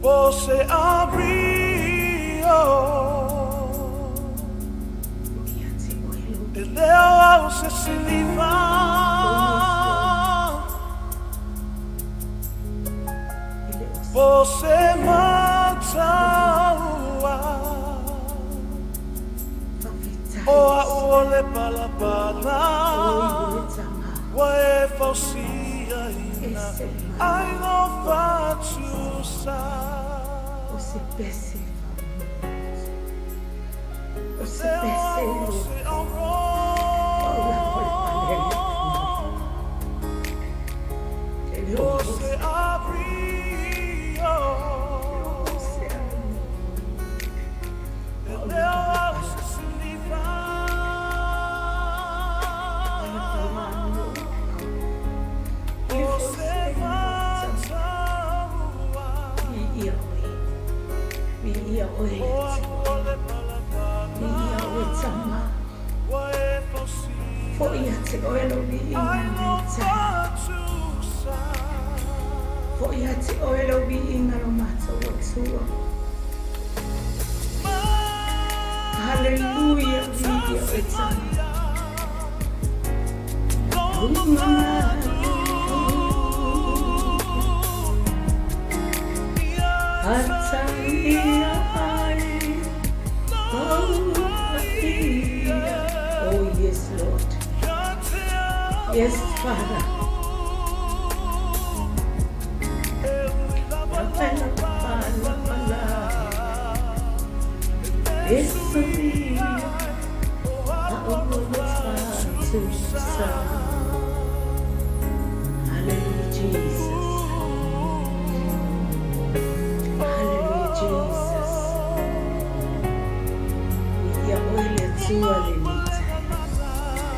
Você abriu Ia te oe lou E leo au se siliva E le o se Você mataua Faafetai O Iesu. au o le palapala Oi le tama Ua e fausiaina Ese Ai malo no fatusa O se pese faamamalu O E se leo pese au Lord se Pau lava o le pale a le auro Atua. E le o Você se abriu E o se amo. E Pau leo lava le au pala. se siliva Pala pala no. Le Você fausiaina o tama. mataua Viia oe. Viia oe le O Atua. au o le palapala Viia oe tama. Ua e Foi ia te fausia oe lo viiga Ai lenei no taeao. fatusa Foi ia te oe lo viiga lo matou Atua. Hallelujah. Viia oe tama. Umamalu. Atalia ai. Pauaia. Oh yes, Lord. Yes, Father. Pala pala pala. Esuia. Aolofatusa. Hallelujah, Jesus. Hallelujah, Jesus. Ia oe le Atua lenei taeao.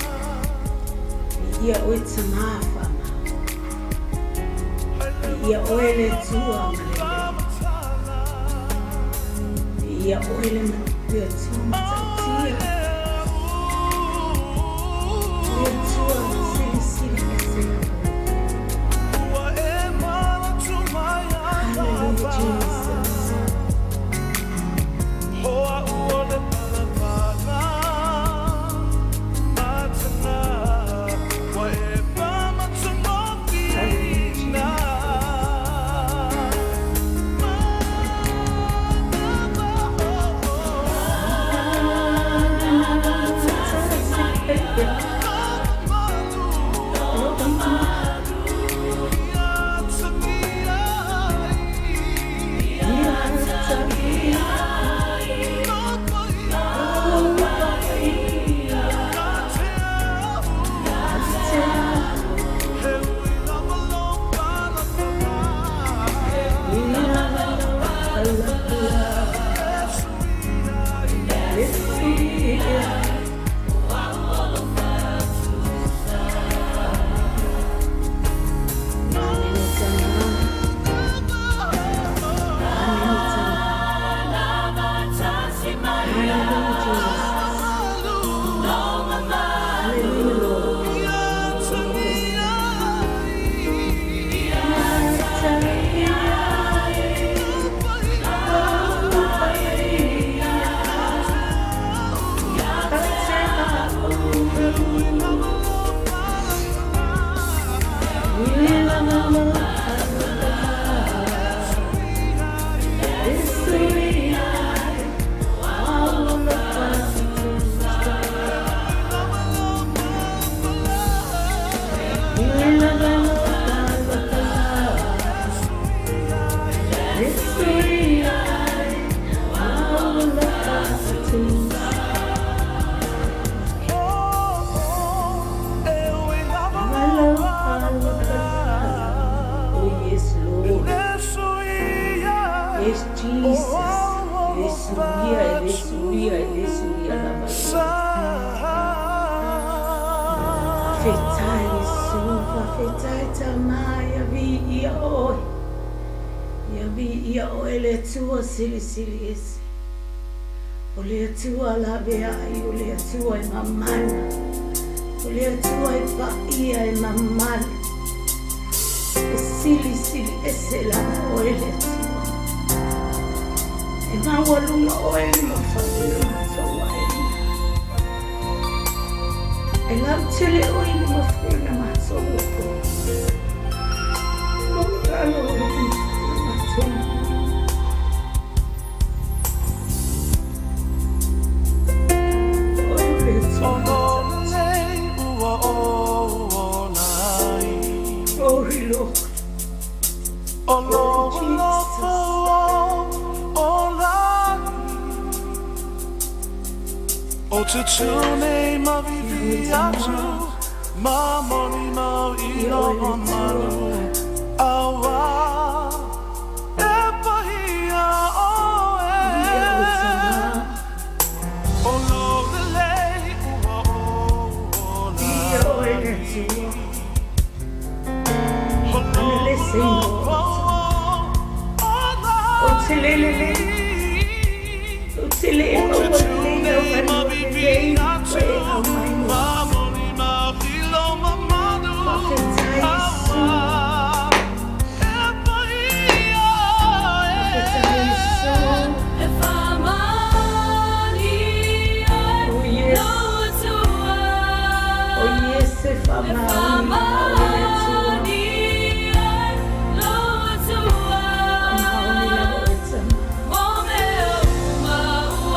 Ia oe tamafa ma. Ia oe le Atua ma le leo. Ia oe le le Atua matautia. Le Atua silisili ese lava. Hallelujah, Jesus. Hallelujah, Jesus. Hallelujah, Jesus. Hallelujah, Lord. Oh yes, Lord. Yes, Jesus. Hallelujah, hallelujah, hallelujah, lava Lord. Fetai suva, fetai tamaya vi ia oe. Ia vi ia oe le Atua silisili ese. O le Atua lave ai, o le Atua e mamana. O le Atua e paia e mamalu. E silisili ese lava oe le Atua. E maualuga oe i le mafai o le matou aiga. E lautele oe i le mafai o le matou loto. Maualalo oe i le mafai o le matou Glory, Lord. Glory, Jesus. Ia oe le Atua. Ia oe Tama. Ia oe le Atua. Ana le seino o Ou te lele le, ou te le maualuluga o lelei ua e aumai mo au. Faafetai Iesu. Faafetai Iesu. Oh yes. Oh yes, e faamaoni lava oe le Atua. Faamaoni lava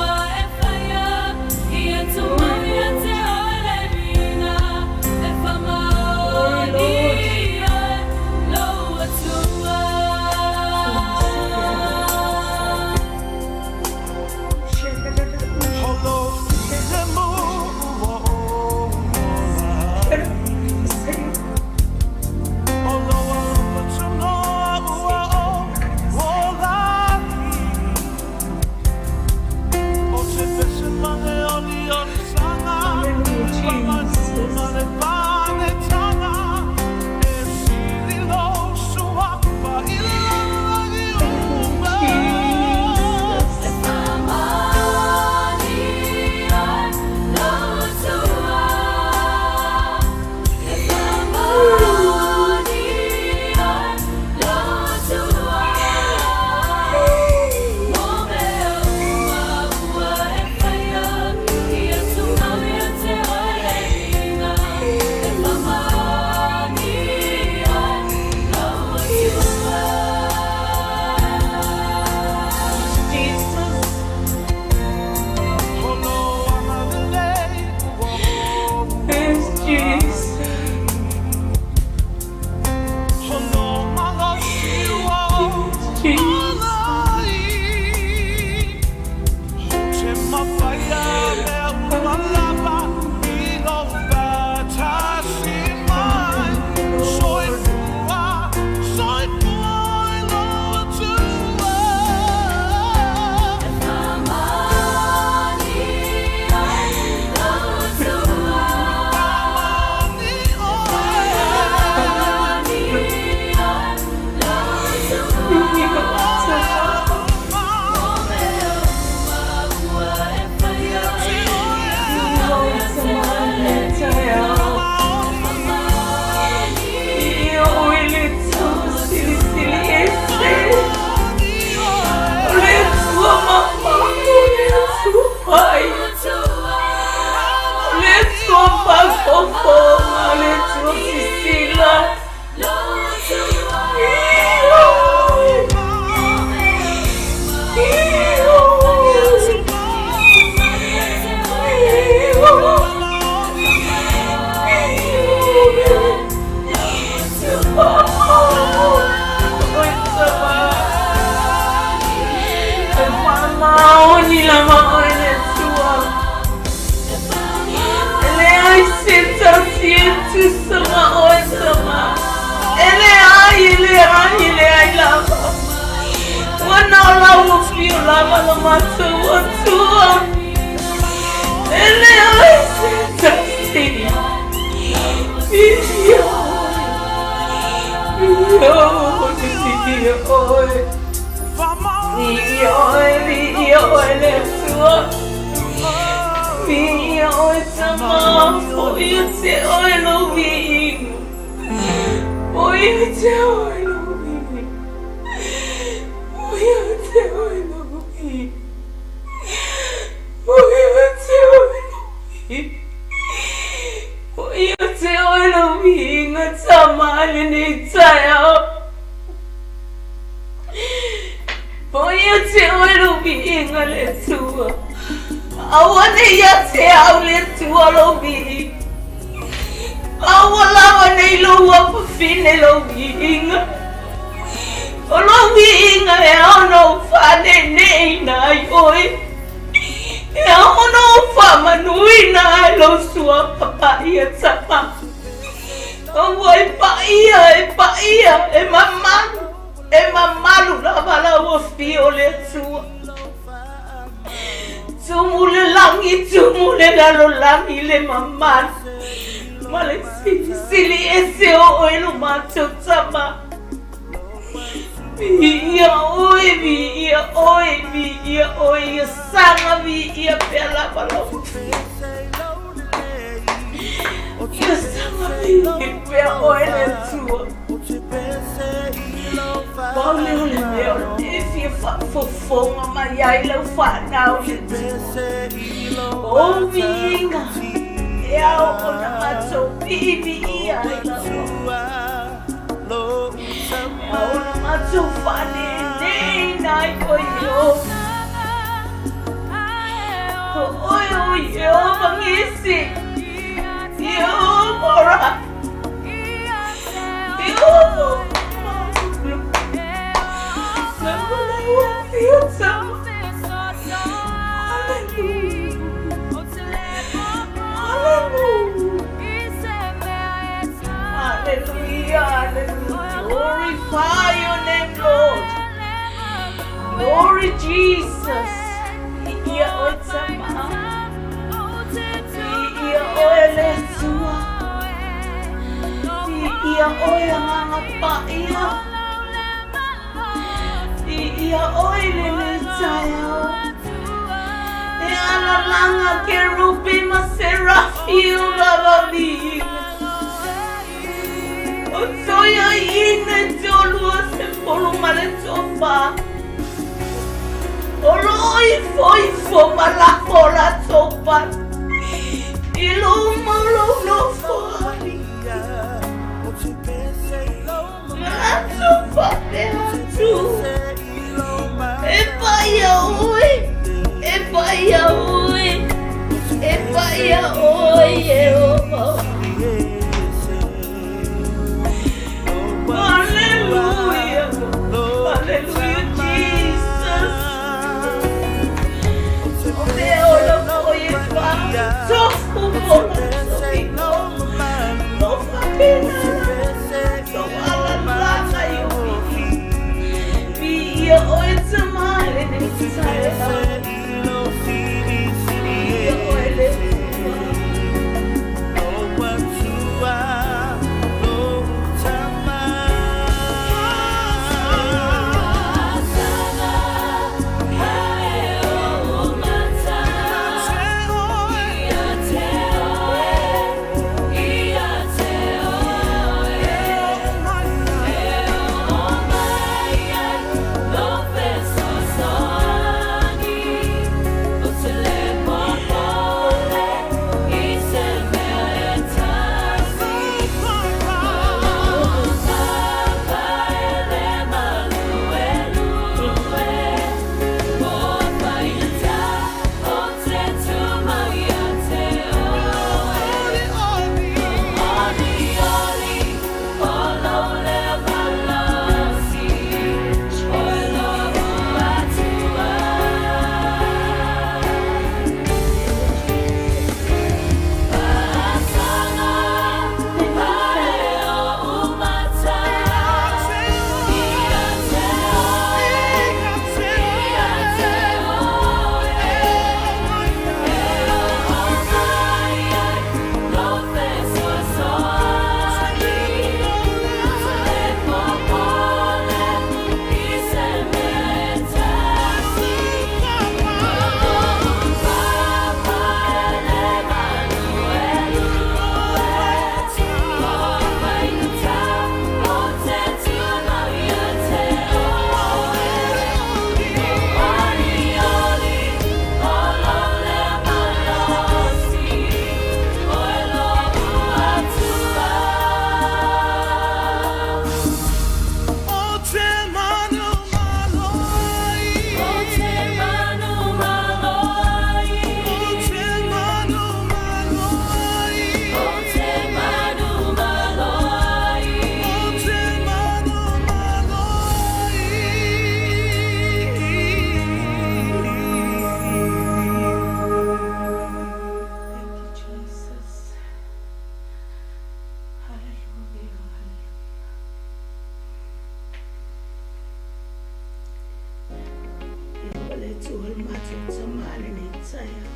oe Tama. Glory, Lord. Hallelujah, Jesus. Jesus. Jesus. Yes, Jesus. Jesus. Faamaoni lava oe le Atua. E leai se tasi e tusa ma oe Tama. E leai, e leai, e leai lava. Ua na o lau afio lava lo matou Atua. E leai se tasi. Viia oe. Viia oe, viia oe. Viia oe, viia oe le Atua. Viia oe Tama, foi ia te oe lou viiga. Foi ia te oe lou viiga. Foi ia te oe lou viiga. i lenei taeao. Foi ia te oe lou viiga le Atua. Aua ne i ia te au le Atua lou viiga. Aua lava ne i lou afafine lou viiga. O lou viiga e ao ona ou faaneeneeina ai oe. E ao ona ou faamanuina ai lou suafa paia tama. Aua e paia, e paia, e mamalu, e mamalu lava lau afio le Atua. Tumu le lagi, tumu le lalolagi le mamalu ma le silisili ese o oe lo matou tama. Viia oe, viia oe, viia oe, ia saga viia pea lava lau afio. Ia saga viia pea oe le Atua. Pau lea o le mea o le fia faafofoga mai ai lau fanau le Atua. O viiga e ao ona matou viiviia ai lau E ao ona matou faaneeneeina ai oe Ieova. O oe o Ieova Nisi. Ieova Ra. Ieova Malu. Lava lau afio tama. Hallelujah. Hallelujah. Hallelujah. Hallelujah. Glorify your name, Lord. Glory Jesus. Ia oe tama. Ia oe le Atua. Ia oe Agaga Paia. Ia oe lenei taeao. E alalaga kerupi ma serafi o lava viiga. O toia ina e te olua se polo ma le tofa. O lo ifo ifo ma lafo o latou pale. I luma o lou nofo ai. Ma latou faapea atu, E paia oe, e paia oe, e paia oe, Ieova. Hallelujah. Hallelujah, Jesus. O mea o la foi e wha, tofu mo la tofi. Lou faapena lou alalaga i ou viiga. Viia oe tama lenei taeao. Viia oe le Atua. Atua lo matou Tama i lenei taeao.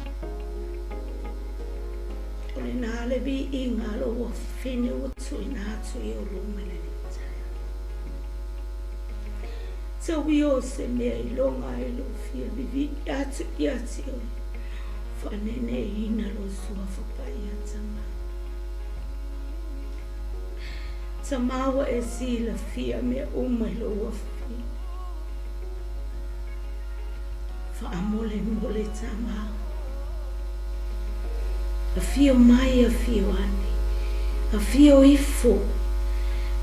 O lena le viiga a lou afafine ua tuuina atu i ou luma i lenei taeao. Tau ia o se mea i loga ai lou fia vivii atu ia te oe, faaneneina lou suafa paia Tama. Tama ua e silafia mea uma i lou afafine. Faamolemole Tama. Afio mai, afio ane, afio ifo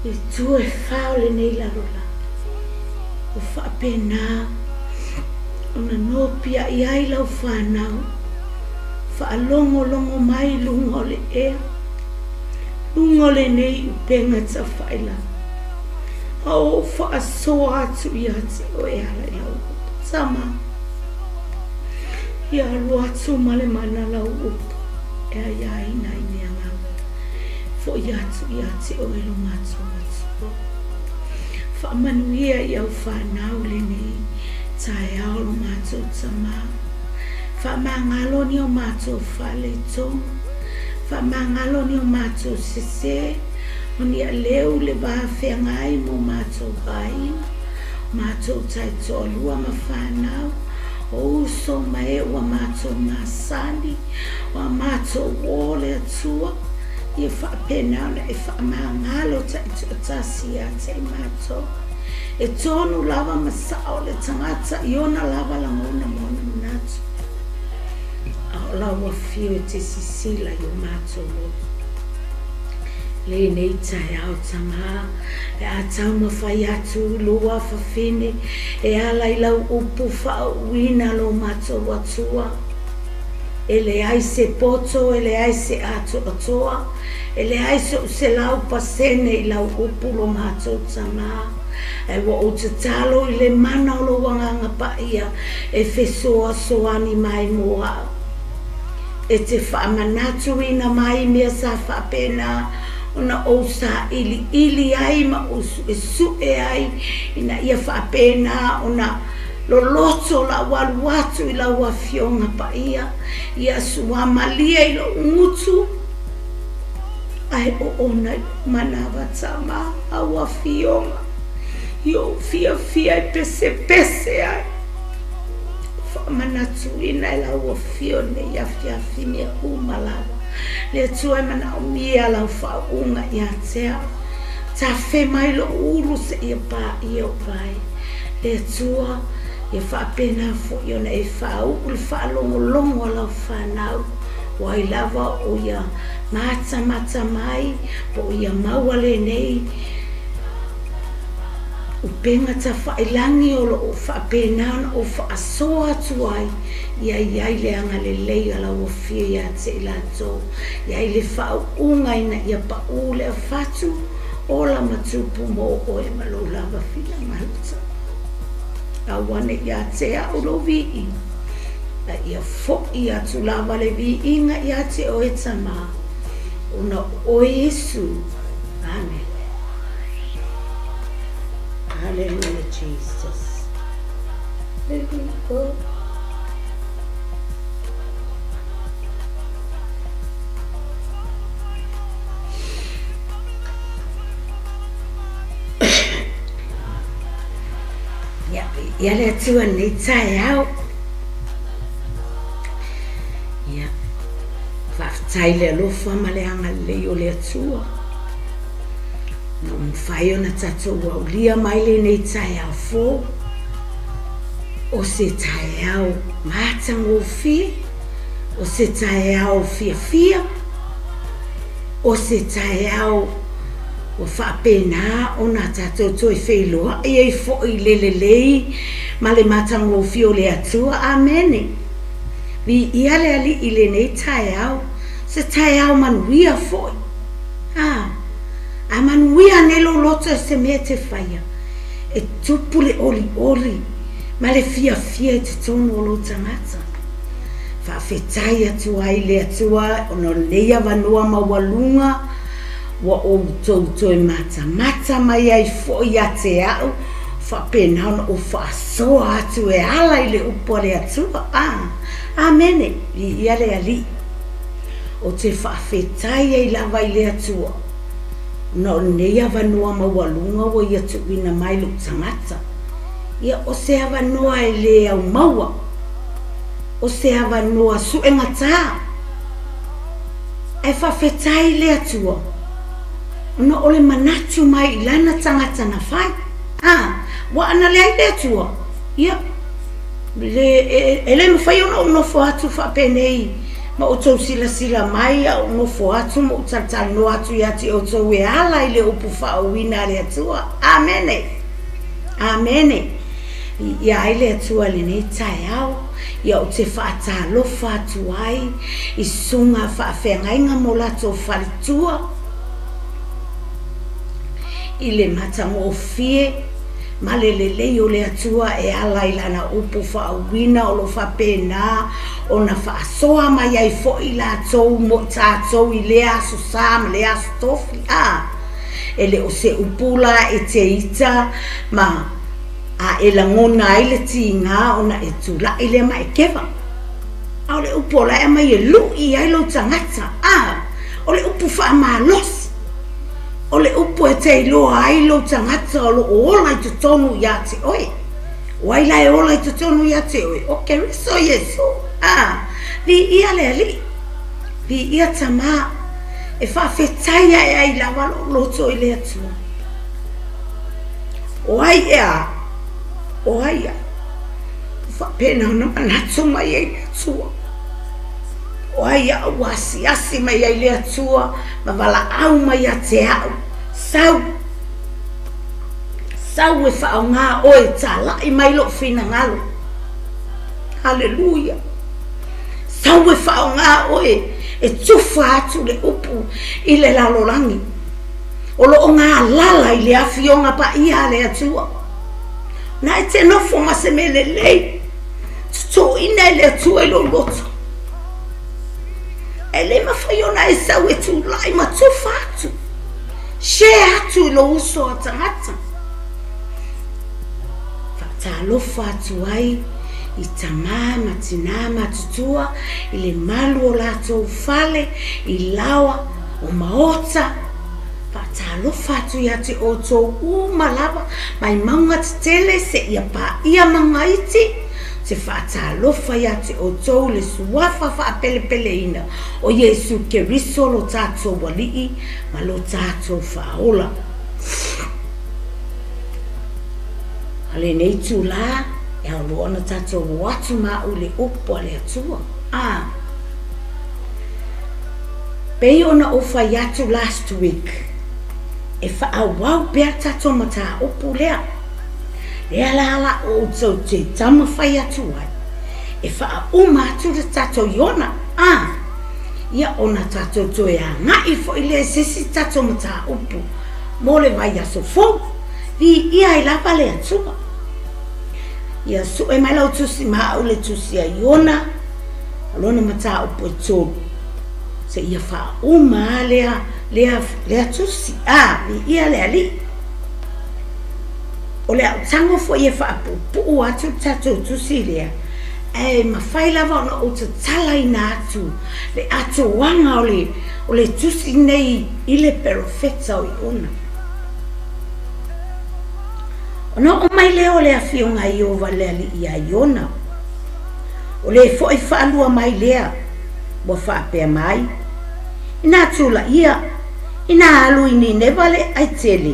i itu e fa o lenei lalolagi. Ua faapena ona nopiai ai lau fanau, faalogologo mai i luga o le ea, luga o lenei upega tafailaga. A ou faasoa atu ia te oe e ala i lau upu, Tama, ia alu atu ma le mana lau upu e aiaina ai mea gau. Foi atu ia te oe lo matou Atua. Faamanuia i au fanau lenei taeao lo matou Tama. Faamagalo ni o matou faaletonu. Faamagalo ni o matou sese. O ni aleu le va feagai mo matou aiga, matou taitoalua ma fanau, o uso ma e ua matou masani, o a matou uo le Atua, ia faapena ona e faamagalo taitoatasi ia te i matou. E tonu lava ma sao le tagata i ona lava lagona ma ona manatu, a o lau afio e te sisila i o matou loto. Lenei taeao Tama, pe a taumafai atu lou afafine e ala i lau upu faauuina lo matou Atua, e leai se poto, e leai se atoatoa, e leai so'u 100% i lau upu lo matou Tama, ae ua ou tatalo i le mana o lou Agaga Paia e fesoasoani mai mo a'u. E te faamanatuina mai mea sa faapena ona ou sailiili ai ma ou suesue ai ina ia faapena ona loloto la'u alu atu i lau Afioga Paia, ia suamalie i lo'u gutu, ae oona i lo'u manava Tama au Afioga i ou fiafia e pesepese ai. Faamanatuina e lau Afio nei afiafi mea uma lava. Le Atua e manaomia lau faauuga ia te au. Tafe mai lou ulu seia paia o vai. Le Atua, ia faapena foi ona e faauu le faalogologo a lau fanau, o ai lava o ia matamata mai po o ia maua lenei upega tafailagi o lo o faapena ona ou faasoa atu ai, ia i ai le agalelei a lau Afio ia te i latou, ia i le faauuga ina ia paʻū le afatu, ola ma tupu mo oe ma lou lava finagalo Tama. Auane ia te a'u lou viiga, a ia foʻi atu lava le viiga ia te oe Tama, ona o oe Iesu. Amene. Hallelujah Jesus. Hallelujah. Ia, ia le Atua nei taeao. Ia, faafetai le alofa ma le agalelei o le Atua. Na ua mafai ona tatou aulia mai lenei taeao fou, o se taeao matagofie, o se taeao fiafia, o se taeao ua faapena ona tatou toe feiloai ai foi i le lelei ma le matagofie o le Atua. Amene. Viia le Alii i lenei taeao, se taeao manuia foi. A, a manuia nei lou loto i se mea e te faia, e tupu le olioli ma le fiafia i totonu o lou tagata. Faafetai atu ai i le Atua ona o lenei avanoa maualuga ua outou toe matamata mai ai foi ia te a'u. faapena ona ou faasoa atu e ala i le upu a le Atua. A, Amene, viia le Alii. Ou te faafetai ai lava i le Atua, ona o lenei avanoa maualuga ua Ia tuuina mai i lou tagata. Ia, o se avanoa e le aumaua, o se avanoa suegata, ae faafetai i le Atua, ona o le manatu mai i Lana tagata na fai. A, ua ana leai le Atua, ia, le, e, e le mafai ona ou nofo atu faapenei ma outou silasila mai a ou nofo atu ma ou talatalanoa atu ia te outou e ala i le upu faauuina a le Atua. Amene! Amene! Viia ai le Atua i lenei taeao, ia ou te faatalofa atu ai i susuga faafeagaiga ma o latou faletua, i le matagofie ma le lelei o le Atua e ala i Lana upu faauuina o lo o faapena ona faasoa mai ai foi latou mo i tatou i lea Aso Sa ma lea Aso Tofi. A, e le o se upu la e te ita ma a e lagona ai le tiga ona e tulai lea ma e keva. A o le upu o la e aumai e lu'i ai lou tagata. A, o le upu faamalosi. O le upu e te iloa ai lou tagata o lo o ola i totonu ia te oe. O ai la e ola i totonu ia te oe? O Keriso Iesu. A, viia le Alii. Viia Tama. E faafetai ae ai lava lou loto i le Atua. O ai ea? O ai au? Ua faapena ona manatu mai ai le Atua. O ai au ua asiasi mai ai le Atua ma valaau mai ia te au, Sau, sau e faaaoga oe e talai mai lou finagalo. Haleluia! Sau e faaaoga oe e tufa atu le upu i le lalolagi. O lo o galala i le Afioga Paia a le Atua. Na e te nofo ma se mea lelei, totoina e le Atua i lou loto. E le mafai ona e sau e tulai ma tufa atu, share atu i lou uso a tagata. Faatalofa atu ai i tamā ma tinā matutua i le malu o latou fale, i laoa o maota. Faatalofa atu ia te outou uma lava mai mauga tetele seia paia mauga iti. Te faatalofa ia te outou le Suafa faapelepeleina o Iesu Keriso lo tatou Alii ma lo tatou Faaola. A lenei itulā, e ao loa ona tatou o atu ma au i le upu a le Atua. A. Pei ona ou fai atu last week, e faaauau pea le tatou mataupu lea. Lea la la outou te taumafai atu ai e faauma atu le tatou Iona, a, ia ona tatou toe agai foi lea i se isi tatou mataupu mo le vaiaso fou. Viia ai lava le Atua. Ia sue mai lau tusi ma au le tusi a Iona, o lona mataupu e tolu, seia faauma lea, lea, lea tusi. A, viia le Alii. O le autago foi e faapuupuu atu le tatou tusi lea, ae mafai lava ona ou tatalaina atu le atoaga o le, o le tusi nei i le perofeta o Iona. Ona oo mai lea o le Afioga a Ieova le Alii iā Iona, o le foi faalua mai lea, ua faapea mai, Inā tulaia, inā alu i Nineva le ai tele,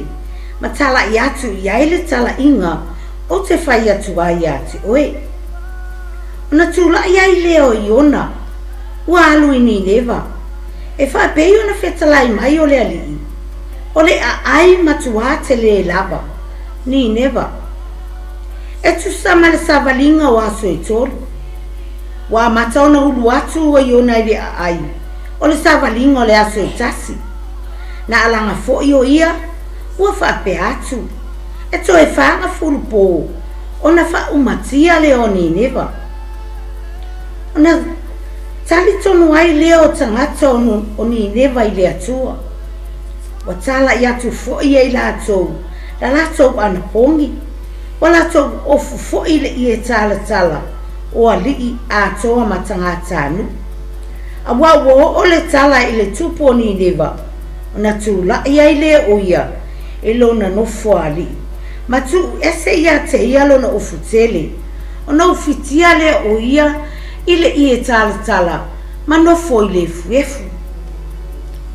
ma talai atu i ai le talaiga ou te fai atu ai iā te oe. Ona tulai ai lea o Iona, ua alu i Nineva, e faapei ona fetalai mai o le alii, o le aai matuā telē lava, Nineva. E tusa ma le savaliga o aso e tolu. Ua amata ona ulu atu o Iona i le aai, o le savaliga o le aso e tasi. Na alaga foi o ia, ua faapea atu, E toe 40 pō ona faaumatia lea o Nineva. Ona tali tonu ai lea o tagata o Nineva i le Atua. Ua talai atu foi e i latou la latou anapogi. Ua latou ofu foi i le ie talatala o alii atoa ma tagatanuu. Aua ua oo le tala i le tupu o Nineva, ona tulai ai lea o ia i lona nofoalii, ma tuu ese ia te ia lona ofu tele, ona ufitia lea o ia i le ie talatala ma nofo i le efuefu.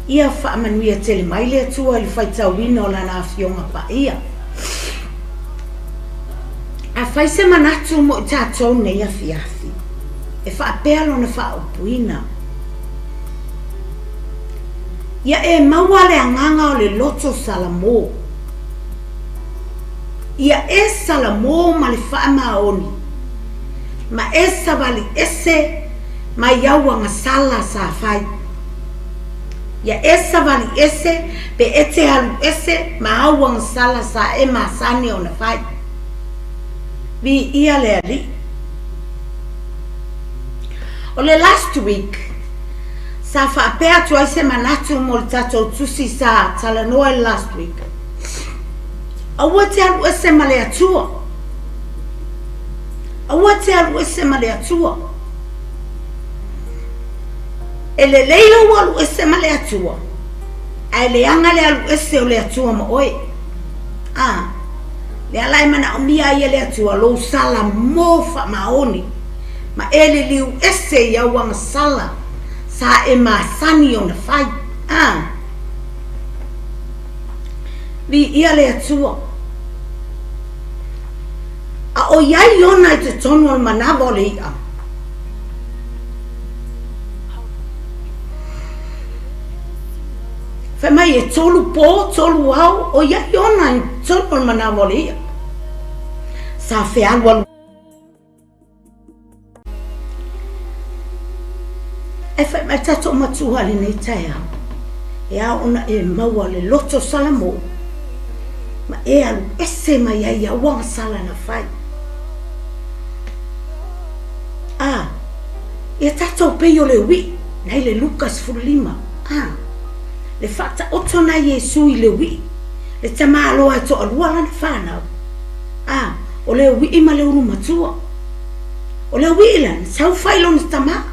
Ia faamanuia tele mai le Atua i le faitauina o Lana Afioga Paia. A fai se manatu mo i tatou nei afiafi, e faapea lona faaupuina, Ia e maua le agaga o le loto Salamo. Ia e Salamo ma le faamaoni, ma e savali ese mai au agasala sa fai. Ia e savali ese pe e te alu ese ma au agasala sa e masani ona fai. Viia le Alii. O le last week, sa faapea atu ai se manatu mo le tatou tusi sa talanoa i le last week. Aua te alu ese ma le Atua. Aua te alu ese ma le Atua. E lelei lou alu ese ma le Atua, ae leaga le alu ese o le Atua ma oe. A, lea la e manaomia ai e le Atua lou sala mo faamaoni, ma e liliu ese i au agasala sa e masani ona fai. A, viia le Atua. A o i ai ona i totonu o le manava o le i'a. Fai mai e tolu po, tolu ao, o i ai ona i totonu o le manava o le i'a. Sa fealualu. Ae fai mai tatou matua i lenei taeao, e ao ona e maua le loto Salamo ma e alu ese mai ai i au agasala na fai. A, ia tatou pei o le uii, nai le Luka 15, a, le faataoto na Iesu i le uii, le tamaloa e toalua lana fanau, a, o le uii ma le ulu matua. O le uii lana, sau fai lona tama,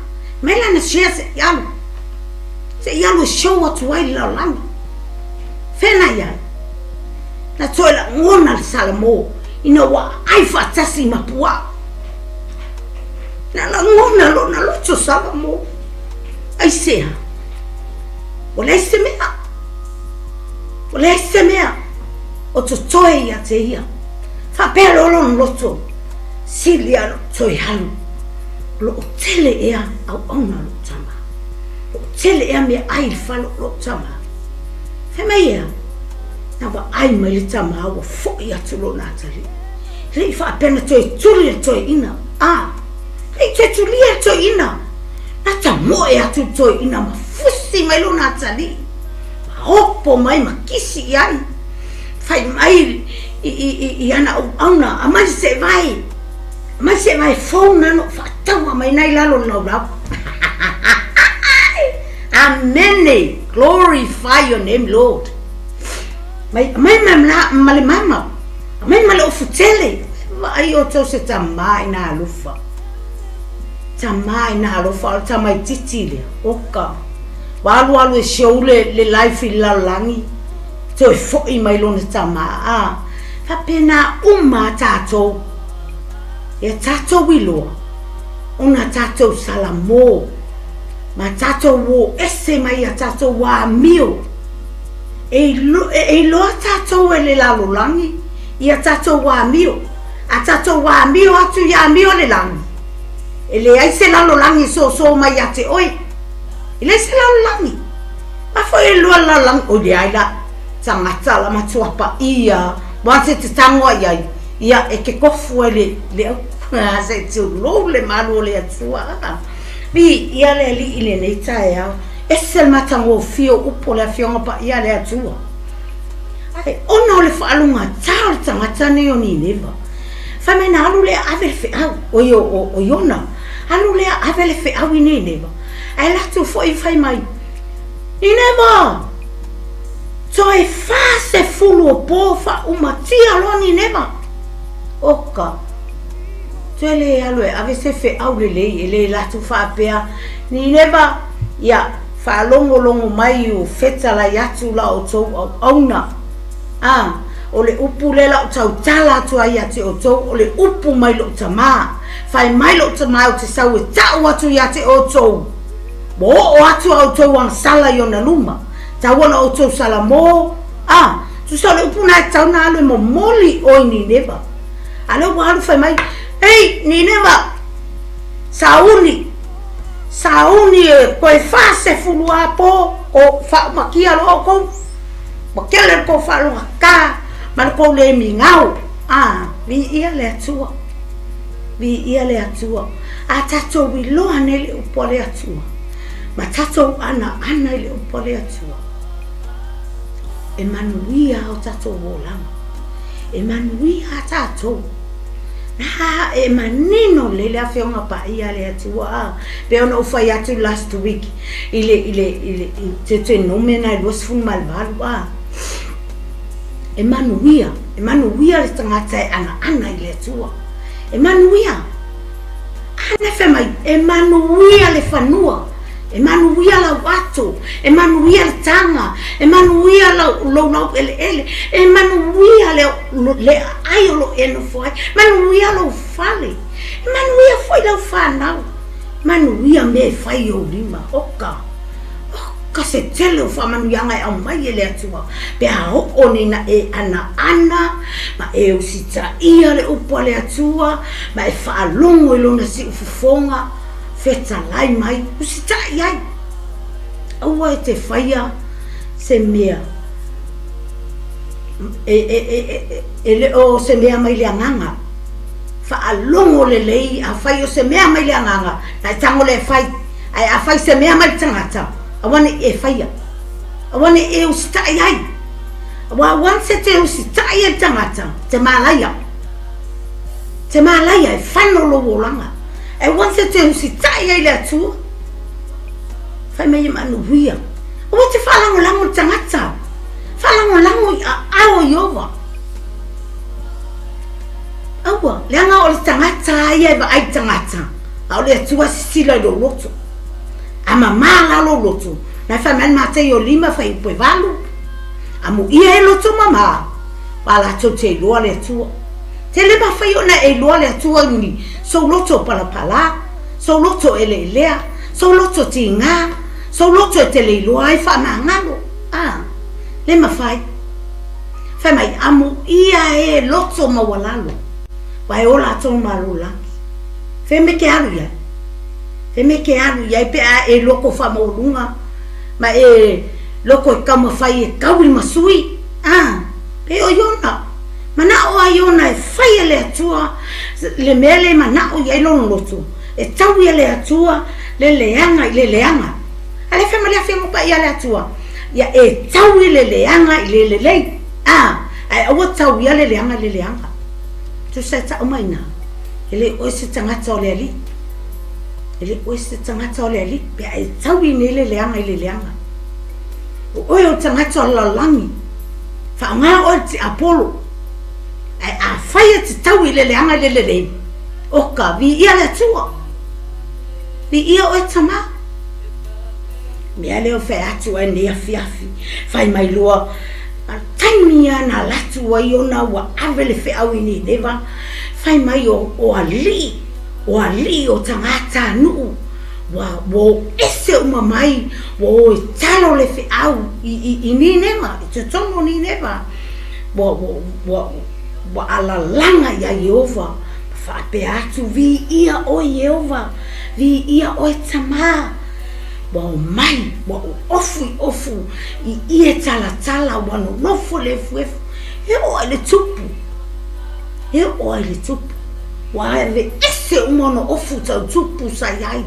mai lana share se i alu, se i alu e show atu ai le lalolagi. Fea na i ai? Na toe lagona le Salamo ina ua aai faatasi ma puaa. Na lagona lona loto Salamo. Aisea? Ua leai se mea. Ua leai se mea o totoe ia te ia. Faapea loa lona loto, sili lava lou toe alu, o lo o tele ea auauna a lou tama, o lo o tele ea meaai i le fale o lou tama. Fai mai ea, na vaai mai le tama ua foi atu lona atalii. E le i faapea na toe tuli le toeaina, a, e le i toe tulia le toeaina, na tamoe atu le toeaina ma fusi mai lona atalii, ma opo mai ma kisi i ai. Fai mai i ana auauna, Aumai se vae, aumai se vae fou na na ou faataua mai na i lalo o le laulau. Amene! Glorify your name, Lord. Mai, aumai ma, ma, ma le mama, aumai ma le ofu tele. Vaai outou se tamā ina alofa. Tamā ina alofa, o le tamaititi lea, oka. Ua alualu e show le, le life i le lalolagi. Toe foi mai lona tama, ā, faapena uma a tātou, ia tātou iloa, ona tātou salamō, ma tātou ō ese mai a tātou āmio, e iloa tātou e le lalolagi i a tātou āmio, a tātou āmio atu i āmio le lagi, e leai se lalolagi e sōsō mai ia te oe, e leai se lalolagi. A foi e lua lalolagi, oi leai la, tagata la matua paia, once e te tango ai ai, ia e ke kofu ai le, le au, se tulou le malu o le Atua. Viia le Alii i lenei taeao, ese le matagofie o upu o le Afioga Paia a le Atua. Ae ona o le faalogata o le tagata nei o Nineva, fai mai na alu lea ave le feau, oi o, o, o Iona, alu lea ave le feau i Nineva, Ae latou foi fai mai, Nineva! Toe 40 o po faaumatia loa Nineva. Oka! Toe le alu e ave se feau lelei e le latou faapea, Nineva, ia, faalogologo mai u fetalai atu la outou auauna. A, o le upu lea la ou tautala atu ai ia te outou, o le upu mai lou Tama. Fai mai lou Tama ou te sau e tau atu ia te outou, ua oo atu a outou agasala i ona luma, tau ona outou salamo, a, tusa o le upu lena e tatau ona alu e momoli i o i Nineva. A lea ua alu fai mai, Hei, Nineva, sauni, sauni e toe 40 a po, ko faaumakia loa outou, ua tele le tou faalogata ma le tou le migao. A, viia le Atua, viia le Atua. A tatou iloa nei le upu a le Atua, ma tatou anaana i le upu a le Atua, e manuia o tatou olaga. E manuia a tatou. Na e manino lelei le Afioga Paia a le Atua a pei ona ou fai atu last week i le i le i le i Deuteronome na e 28 a e manuia e manuia le tagata e anaana i le Atua e manuia a na fai mai e manuia le fanua E manuia lau ato, e manuia le taga, e manuia lau, lou laueleele, e manuia le, le aai o lo o e nofo ai, manuia lou fale, e manuia foi lau fanau, manuia mea e fai i ou lima. Oka, oka se tele o faamanuiaga e aumai e le Atua pe a oo nei na e anaana ma e usitaia le upu a le Atua ma e faalogo i lona siufofoga. Fetalai mai, usitai ai. Aua e te faia se mea e le o se mea mai le agaga. Faalogo lelei, afai o se mea mai le agaga, na e tago lea e fai. Ae afai se mea mai le tagata, aua ne i e faia. Aua ne i e usitai ai. Aua once e te usitai ai le tagata, te malaia. Te malaia, e fano lou olaga. E once e te usitai ai le Atua, fai mai e manuia. Aua te faalagolago i le tagata, faalagolago i aao o Ieova. Aua, leaga o le tagata lava ia e vaai i tagata, a o le Atua e sisila i lou loto. A mamā la lou loto, na e fai mai le Mataio 5 fuaiupu e 8, Amuia e loto mamā, ua latou te iloa le Atua. Te le mafai ona e iloa le Atua i ni sou loto palapala, sou loto eleelea, sou loto tigā, sou loto e te le iloa ai faamagalo. A, le mafai. Fai mai, Amuia e loto maualalo, ua e ola tonu malo lagi. Fe me ke alu i ai? Fe me ke alu i ai pe a e loko faamaualuga ma e loko e taumafai e tau i masui? A, pe o Iona. Manao ai ona e fai e le Atua le mea le manao i ai lona loto, e tau ia le Atua le leaga i le leaga. A le fai mai le Afioga Paia a le Atua, ia e tau i le leaga i le lelei, a, ae aua tau ia le leaga i le leaga. Tusa e tau mai ina, e le oe se tagata o le Alii. E le oe se tagata o le Alii, pe a e tau i nei le leaga i le leaga. O oe o le tagata o le lalolagi. Faaaoga oe le tiapolo, ae afai e te tau i le leaga i le lelei, oka, viia le Atua. Viia oe tama. Mea lea o fai atu ai nei afiafi, fai mai loa, a taimi lava na alu atu ai ona ua ave le feau i Nineva, fai mai o, o alii, o alii o tagatanuu, Ua o ese uma mai, ua o e talo le feau i Nineva, i totonu o Nineva. Ua, ua, ua, ua alalaga iā Ieova, ma faapea atu, Viia oe Ieova, viia oe Tamā. Ua o mai, ua ofu i ofu i ie talatala, ua nonofo i le efuefu, e oo ai le tupu, e oo ai le tupu. Ua aveese uma ona ofu tau tupu sa i ai.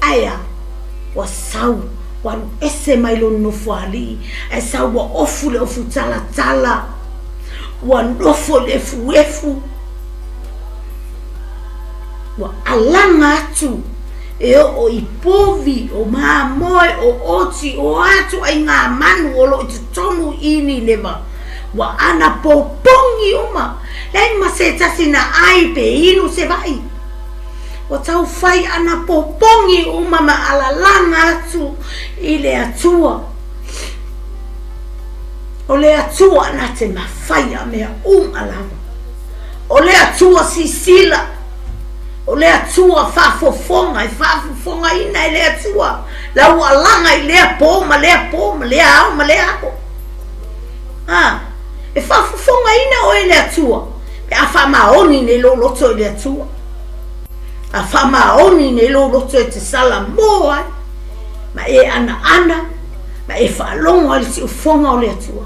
Ae a? Ua sau, ua alu ese mai lona nofoalii, ae sau ua ofu le ofu talatala, ua nofo i le efuefu, ua alaga atu e oo i povi, o mamoe, o oti, o a ituaiga manu o lo o i totonu i Nineva, ua anapopo. popogi uma, leai ma se tasi na ai pe inu se vai. Ua tau fai ana popogi uma ma alalaga atu i le Atua. O le Atua na te mafaia mea uma lava. O le Atua sisila. O le Atua faafofoga, e faafofogaina e le Atua lau alaga i lea po ma lea po ma lea ao ma lea ao. A, e faafofogaina oe e le Atua pe a faamaoni nei lou loto i le Atua. A faamaoni nei lou loto e te salamo ai, ma e anaana, ma e faalogo ai le siufoga o le Atua.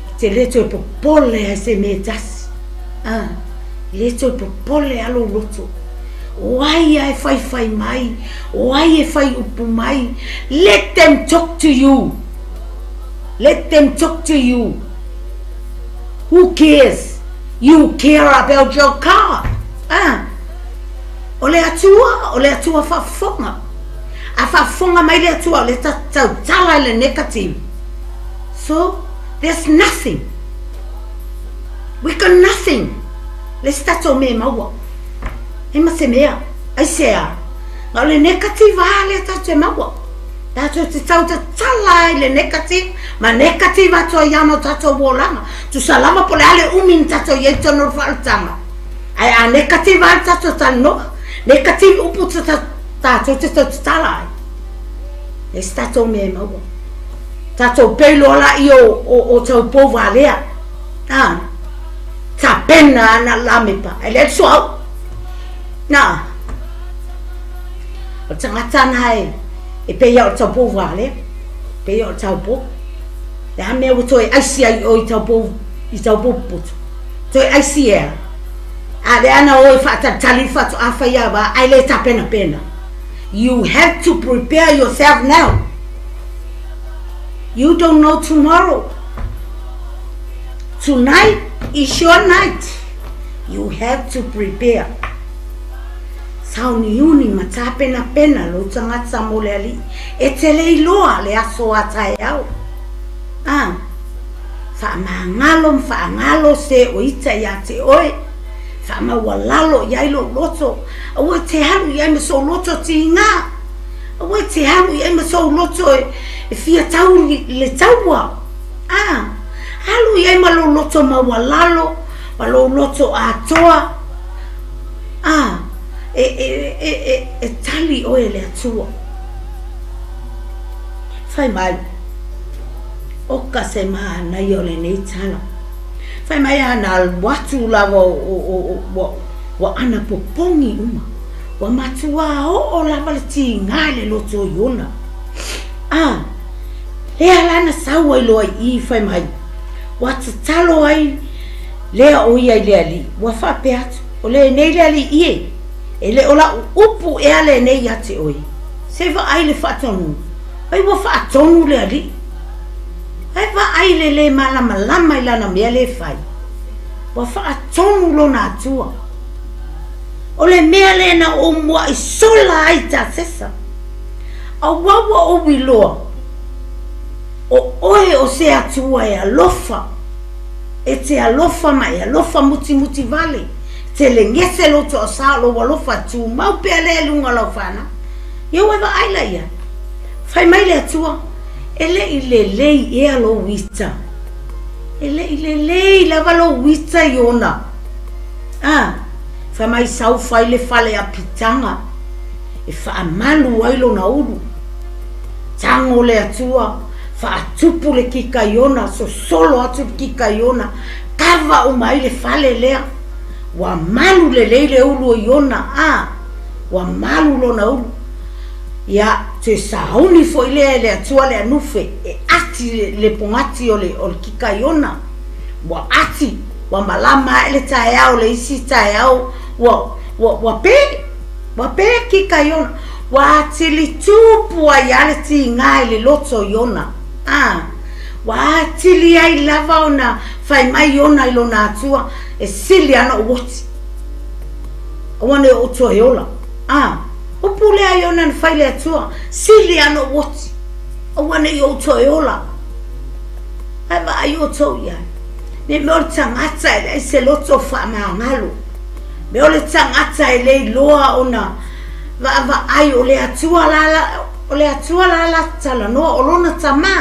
E te le toe popole ai se mea e tasi. A, e le toe popole a lou loto. O ai a e faifai mai, o ai e fai upu mai, let them talk to you. Let them talk to you. Who cares? You care about your car. Ah. O le Atua, o le Atua faafofoga. A faafofoga mai le Atua, o le tautala i le negative. So, there's nothing. We got nothing. Le se tatou mea e maua. E ma se mea. Aisea? Na o le negative lava lea tatou e maua. Tatou te tautatala ai le negative ma negative atu ai lava ma o tatou olaga. Tusa lava po o le a le umi na tatou i ai i totonu o le faaolataga, ae a negative lava le tatou talanoa, negative upu tatou te tautatala ai, leai se tatou mea e maua. Tatou pei loa laia o taupou valea, a, tapena ana lamepa, ae leai le suauu. Na. O le tagata na e, e pei a o le taupou valea, pei a o le taupou. Le a mea ua toe aisi ai oe i taupou, i taupou popoto? Toe aisi ea? A lea na o e faatalitali le faatoa fai ava ae le tapenapena. You have to prepare yourself now. You don't know tomorrow. Tonight is your night. You have to prepare. Sauniuni ma tapenapena lou tagata mo le Alii, e te le iloa le aso a taeao. A, faamagalo ma faagalo se o ita ia te oe, faamaualalo i ai lou loto, aua e te alu i ai ma sou loto tiga, aua e te alu i ai ma sou loto e fia tau i le taua. A, alu i ai ma lou loto maualalo, ma lou loto atoa, A, e, e, e, e, e tali oe e le Atua. Fai mai, oka se mānaia o lenei tala. Fai mai a na alu atu lava o, o, o, o, ua, ua anapopogi uma. Ua matuā oo lava le tiga i le loto i ona. A, lea la na sau ai loa i i, fai mai, ua tatalo ai lea o ia i le alii, ua faapea atu, O lenei le alii e, e le o lau upu ea lenei ia te oe. Se vaai le faatonuga, ai ua faatonu le alii. Ae vaai le le malamalama i lana mea le fai, ua faatonu lona Atua. O le mea lea na ou muaʻi sola ai Tasesa, aua ua ou iloa, o oe o se Atua e alofa. E te alofa ma e alofa mutimuti wale, te legese lou toasā o lou alofa e tumau pea lea i luga o lau fanau. Ia ua e vaai la i ai. Fai mai le Atua, E le i lelei ea lou ita. E le i lelei lava lou ita i ona. A, fai mai sau fai le fale apitaga e faamalu ai lona ulu. Tago le Atua, faatupu le kikaiona, sosolo atu le kikaiona, kava uma ai le fale lea. Ua malu lelei le ulu o Iona, a, ua malu lona ulu. Ia, toe sauni foi lea e le Atua le anufe e ati le pogati o le, o le kikaiona. Ua ati, ua malama ae le taeao, le isi taeao, ua, ua, ua pē, ua pē kikaiona. Ua atili tupu ai lava le tiga i le loto i ona, a, ua atili ai lava ona fai mai ona i lona Atua, e sili ana ou oti, aua ne ou toe ola. A, upu lea i ona na fai le Atua, sili ana ou oti, aua ne i ou toe ola. Ae vaai outou i ai. Ne mea o le tagata e leai se loto faamagalo. Me o le tagata e le iloa ona vaavaai o le Atua la o le Atua la la talanoa o lona tamā.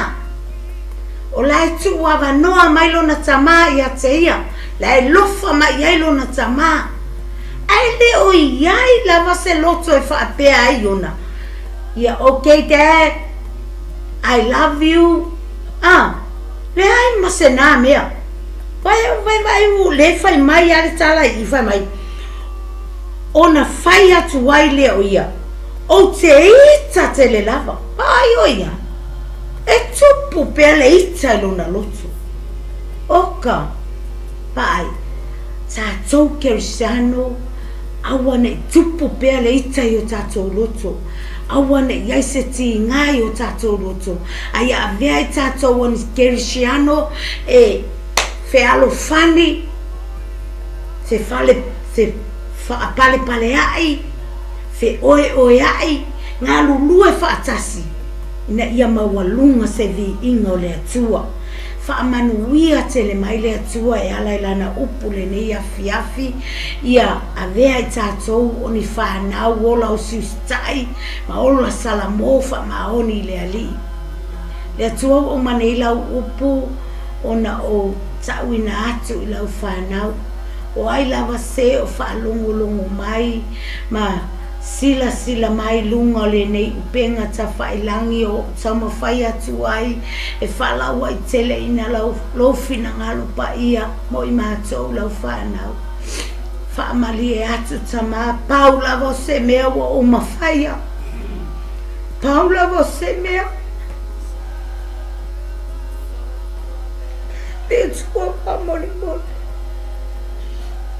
O la e tuu avanoa mai lona tamā ia te ia, la e lofa mai i ai lona tamā. Ae le o i ai lava se loto e faapea ai ona, ia okay dad, I love you, a, leai ma se na mea. Vai, vai, vai, u le fai mai a le tala i fai mai, ona fai atu ai lea o ia, ou te ita tele lava, vaai o ia, e tupu pea le ita i lona loto. Oka, vaai, tatou Kerisiano, aua ne i tupu pea le ita i o tatou loto, aua ne i ai se tīgā i o tatou loto, a ia avea i tatou o ni Kerisiano e fealofani, fefale, fe faapalepaleaʻi, feoeoeaʻi, galulue faatasi ina ia maualuga se viiga o le Atua. Faamanuia tele mai le Atua e ala i Lana upu lenei afiafi, ia avea i tatou o ni fanau ola usiusitaʻi ma ola salamo faamaoni i le Alii. Le Atua ua uma nei lau upu ona ou taʻuina atu i lau fanau. O ai lava se o faalogologo mai ma silasila mai luga o lenei upega tafailangi o ou taumafai atu ai e faalauaiteleina lau, lou finagalo paia mo i matou lau fanau. Faamalie atu tamā, pau lava o se mea ua ou mafaia. Pau lava o se mea. Le Atua faamolemole,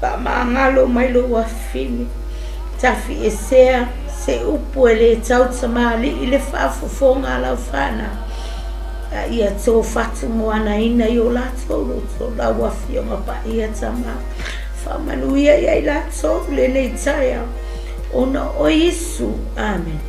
faamagalo mai lou afafine, tafiesea se upu e le tau tamalii le faafofoga a lau fanau, a ia tō whatumoanaina i o latou loto, lau Afioga Paia Tama, faamanuia ia i latou lenei taeao, ona o Iesu. Amen.